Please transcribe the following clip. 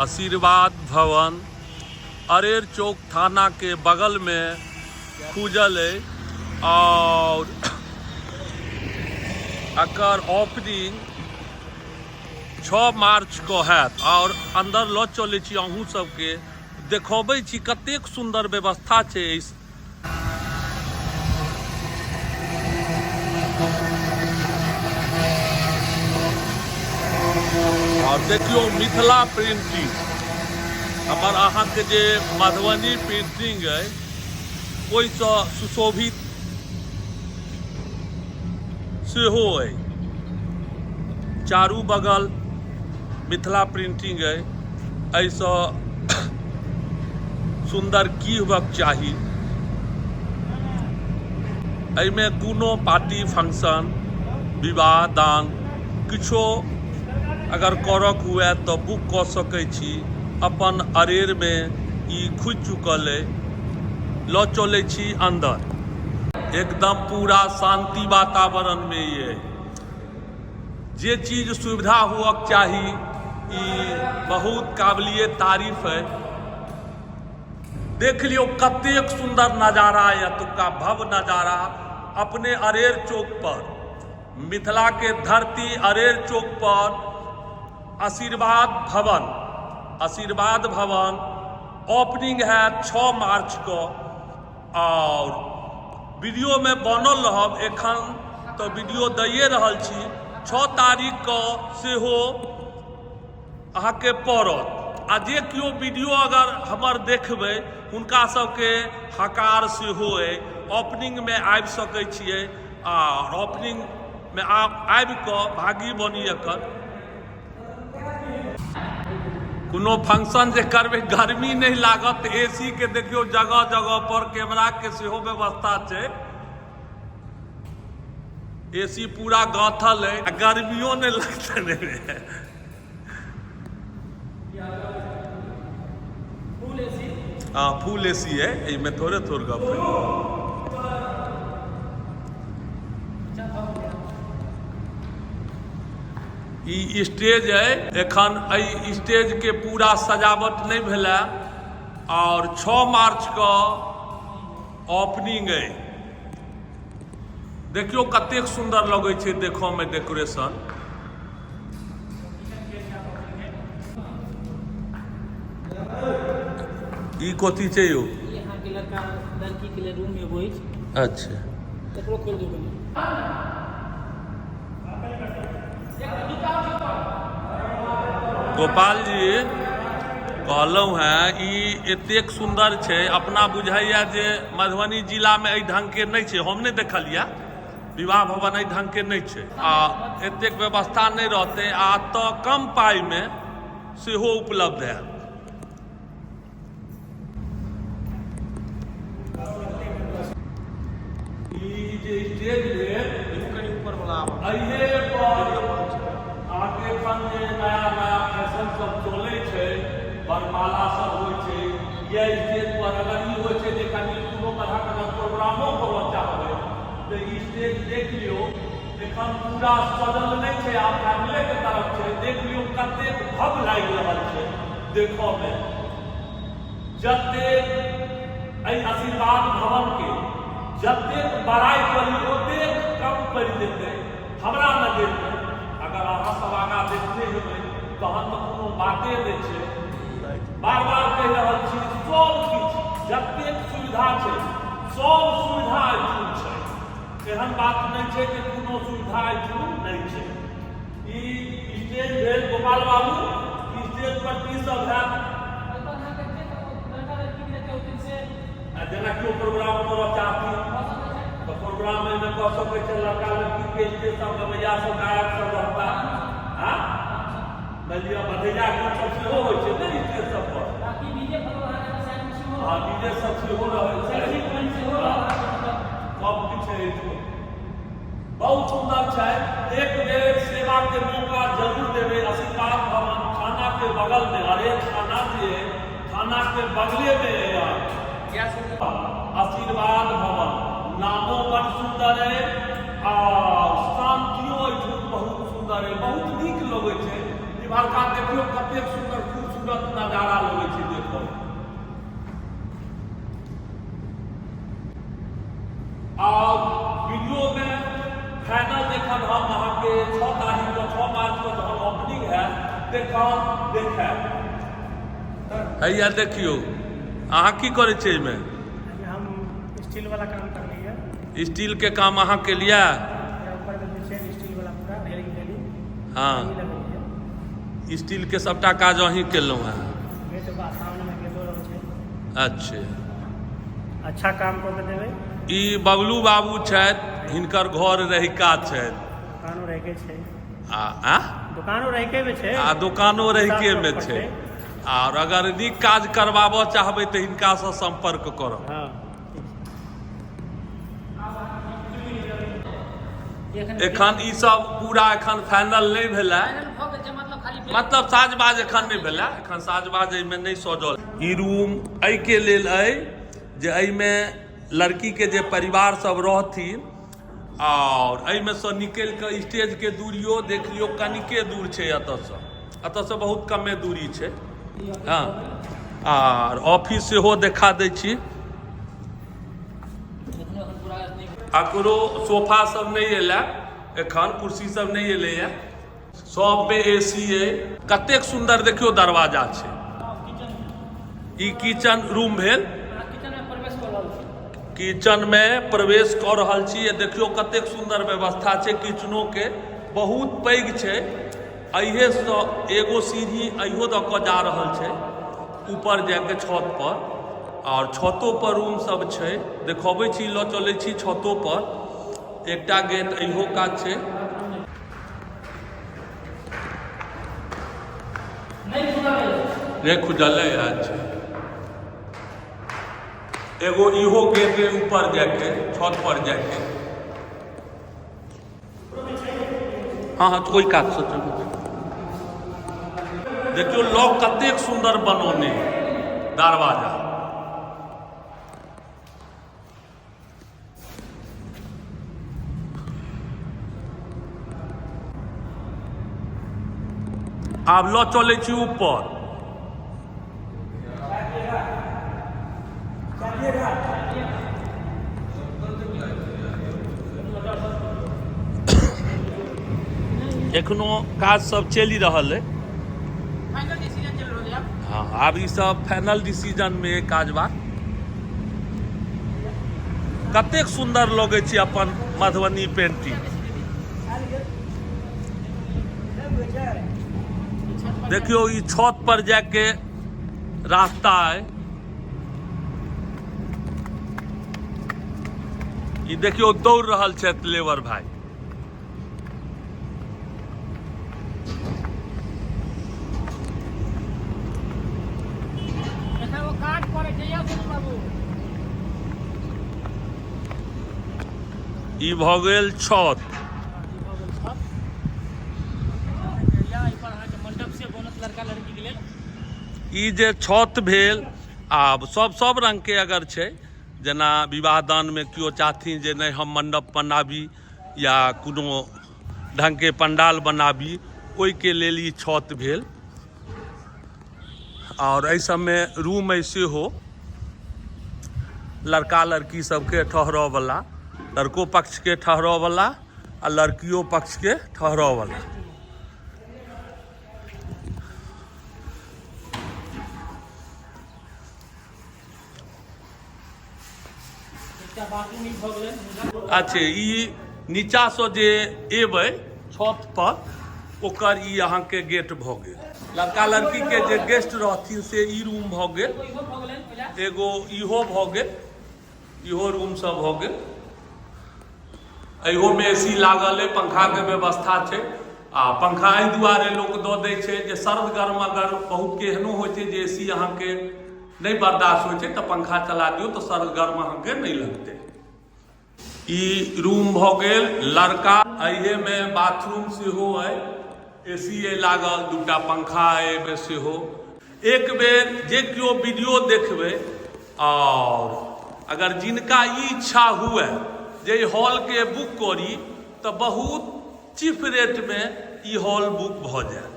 आशीर्वाद भवन अरेर चौक थाना के बगल में खुजल अइ और एकर ओपनिंग 6 मार्च को हैत। और अंदर लऽ चलै छी अहूँ सबके देखबै छी कतेक सुंदर व्यवस्था छै एहि। और देखियो मिथिला प्रिंटिंग हमर अहाँके जे मधुबनी प्रिंटिंग अइ ओहिसँ सुशोभित सेहो अइ। चारू बगल मिथिला प्रिंटिंग अइ, एहिसँ सुन्दर की होबक चाही। एहिमे कोनो पार्टी फंक्शन विवाह दान किछो अगर करक हुए तऽ बुक कऽ सकै छी। अपन अरेरमे ई खुजि चुकल अइ। लऽ चलै छी अन्दर। एकदम पूरा शान्ति वातावरणमे ई अइ। जे चीज सुविधा हुअक चाही ई बहुत काबिलिये तारीफ अइ। देख लियौ कतेक सुन्दर नजारा अइ एतुक्का, भव्य नजारा अपने अरेर चौक पर, मिथिला के धरती अरेर चौक पर आशीर्वाद भवन, आशीर्वाद भवन ओपनिंग हैत 6 मार्च को। और वीडियो में बनल रहब, एखन तऽ वीडियो दैए रहल छी। 6 तारीख को सेहो अहाँके पड़त। आ जे केओ वीडियो अगर हमर देखबै हुनका सबके हकार सेहो अइ, ओपनिंगमे आबि सकै छियै आ ओपनिंगमे आबि कऽ भागी बनी। एकर कोनो फंक्शन जे करबै गर्मी नहि लागत, ए सी के देखियौ जगह जगह पर कैमरा के सेहो व्यवस्था छै, ए सी पूरा गाँथल अइ आ गर्मियो नहि लगतै। हाँ फुल ए सी है, एहिमे थोड़े थोड़ गप है। ई स्टेज है, एखन एहि स्टेज के पूरा सजावट नहीं भेलै और 6 मार्च के ओपनिंग है। देखियो कतेक सुंदर लगै छै देखऽ में डेकोरेशन। ई कथी छै यौ? ई अहाँके लड़का लड़की के लिए रूम एगो अछि। अच्छा, एकरो खोलि देबै। गोपाल जी कहलहुँ हेँ ई एतेक सुन्दर छै, अपना बुझाइए जे मधुबनी जिलामे एहि ढङ्गके नहि छै। हम नहि देखलियै विवाह भवन एहि ढङ्गके नहि छै आ एतेक व्यवस्था नहि रहतै आ एतऽ कम पाइमे सेहो उपलब्ध हैत। ई जे स्टेज भेल कनि ऊपर वाला एहिए पर अहाँके एखन जे नया नया फैशन सब चलै छै, वरमाला सब होइ छै, इएह स्टेज पर अगर ई होइ छै जे कनि कोनो तरहक अगर प्रोग्रामो करऽ चाहबै तऽ ई स्टेज देख लियौ, एखन पूरा सजल नहि छै, आब फाइनले के तरफ छै। देख लियौ कतेक भव्य लागि रहल छै देखऽ मे। जतेक एहि आशीर्वाद भवन के जतेक बड़ाई करी ओतेक कम पड़ि जेतै हमरा नजरि मे। अगर अहाँ सब आगाँ देखने हेबै तहन तऽ कोनो बाते नहि छै। बार बार कहि रहल छी, सब किछु जतेक सुविधा छै सब सुविधा एहिठाम छै। एहन बात नहि छै जे कोनो सुविधा एहिठाम नहि छै। ई स्टेज भेल गोपाल बाबू, स्टेज पर की सब हैत? जेना केओ प्रोग्राम करऽ चाहथिन तऽ प्रोग्राम एहिमे कऽ सकै छै। लड़का लड़की के स्टेज सब, गवैया सब, गायक सब रहता। हाँ, मानि लिअ भदैया गीत सब सेहो होइ छै ने स्टेज सब पर? हाँ, डीजे सब सेहो रहै छै, सब किछु एहिठाम बहुत सुंदर छै। एक बेर सेवा के मौका जरूर देबै। आशीर्वाद भवन थाना के बगल में, अरे थाना जे है थाना के बगले में है आशीर्वाद भवन। नामो बड़ सुंदर है और शांतियों एहिठाम बहुत सुंदर है, बहुत नीक लगै छै। इम्हरका देखियौ कतेक सुंदर खूबसूरत नजारा लगै छै देखऽ आओर वीडियोमे फाइनल जखन हम अहाँके 6 तारीखके 6 मार्चके जहन ओपनिंग हैत तखन देखायब। हैया देखियौ, अहाँ की करै छियै एहिमे? हम स्टील वाला काम करलियै। स्टील के काम अहाँ केलियै? ऊपर में जे छै स्टील वाला पूरा रेलिंग रेलिंग। हँ, स्टील के सबटा काज अहीं केलहुँ हेँ? गेट बा सामने में, गेटो रहल छै। अच्छे। अच्छा काम कऽ के देबै। ई बबलू बाबू छथि, हिनकर घर रहिका छथि। दुकानो रहिके छै। आ आ दुकानो रहिके मे छै। आ दुकानो रहिके मे छै। आओर अगर नीक काज करबाबऽ चाहबै तऽ हिनकासँ सम्पर्क करब। हँ। एखन ई सब पूरा एखन फाइनल नहि भेलै। मतलब साजबाज एखन नहि भेलै, एखन साजबाज एहिमे नहि सजल। ई रूम एहिके लेल अइ जे एहिमे लड़कीके जे परिवार सब रहथिन, आओर एहिमे सँ निकलि कऽ स्टेजके दूरियो देख लियौ, कनिके दूर छै एतऽसँ, एतऽसँ बहुत कमे दूरी छै। हँ, आर ऑफिस सेहो देखा दै छी। अकरो सोफा सब नहि एलै एखन, कुर्सी सब नहि एलैए। सबमे ए सी अइ। कतेक सुन्दर देखियौ दरवाजा छै। ई किचन रूम भेल। किचन मे प्रवेश कऽ रहल छी। देखियौ कतेक सुन्दर व्यवस्था छै किचनो के, बहुत पैघ छै। एहिसँ एगो सीढ़ी अहियो दऽ कऽ जा रहल छै ऊपर जाके छत पर, आओर छतो पर रूम सब छै। देखबै छी, लऽ चलै छी छतो पर। एकटा गेट अहियो काज छै। नहि खुजल है। अच्छा, एगो इहो गेट है ऊपर जाके, छत पर जाके। हँ हँ, ओहि कात से चलू। देखियौ लॉक कतेक सुन्दर बनौने दरवाजा। आब लऽ चलै छी ऊपर। एखनो काज सब चलि रहल अइ। हँ, आब ई सब फाइनल डिसीजन मे काज बा। कतेक सुन्दर लगै छै अपन मधुबनी पेंटिंग। देखियौ, ई छत पर जाके रास्ता है। ई देखियौ, दौड़ रहल छथि लेबर भाई। ई भऽ गेल छत। ई जे छत भेल, आब सब सब रंगके अगर छै, जेना विवाह दानमे केओ चाहथिन जे नहि, हम मण्डप बनाबी या कोनो ढङ्गके पण्डाल बनाबी, ओहिके लेल ई छत भेल। आओर एहि सबमे रूम अइ सेहो, लड़का लड़की सबके ठहरऽवला, लड़को पक्षके ठहरऽवला आ लड़कियो पक्षके ठहरऽवला। अच्छा, ई नीचासँ जे एबै छत पर, ओकर ई अहाँके गेट भऽ गेल। लड़का लड़कीके जे गेस्ट रहथिन से ई रूम भऽ गेल। एगो इहो भऽ गेल, इहो रूम सब भऽ गेल। एहोमे ए सी लागल अइ, पंखाके व्यवस्था छै। आ पंखा एहि दुआरे लोक दऽ दै छै जे सर्द गर्म अगर बहुतके एहनो होइ छै जे ए सी अहाँके नहि बर्दाश्त होइ छै, तऽ पंखा चला दियौ तऽ सर्द गर्म अहाँके नहि लगतै। ई रूम भऽ गेल लड़का। एहिमे बाथरूम सेहो अइ, ए सी अइ लागल, दूटा पंखा अइ एहिमे सेहो। एक बेर जे केओ वीडियो देखबै आओर अगर जिनका ई इच्छा हुए जे ई हॉलके बुक करी, तऽ बहुत चीप रेटमे ई हॉल बुक भऽ जायत।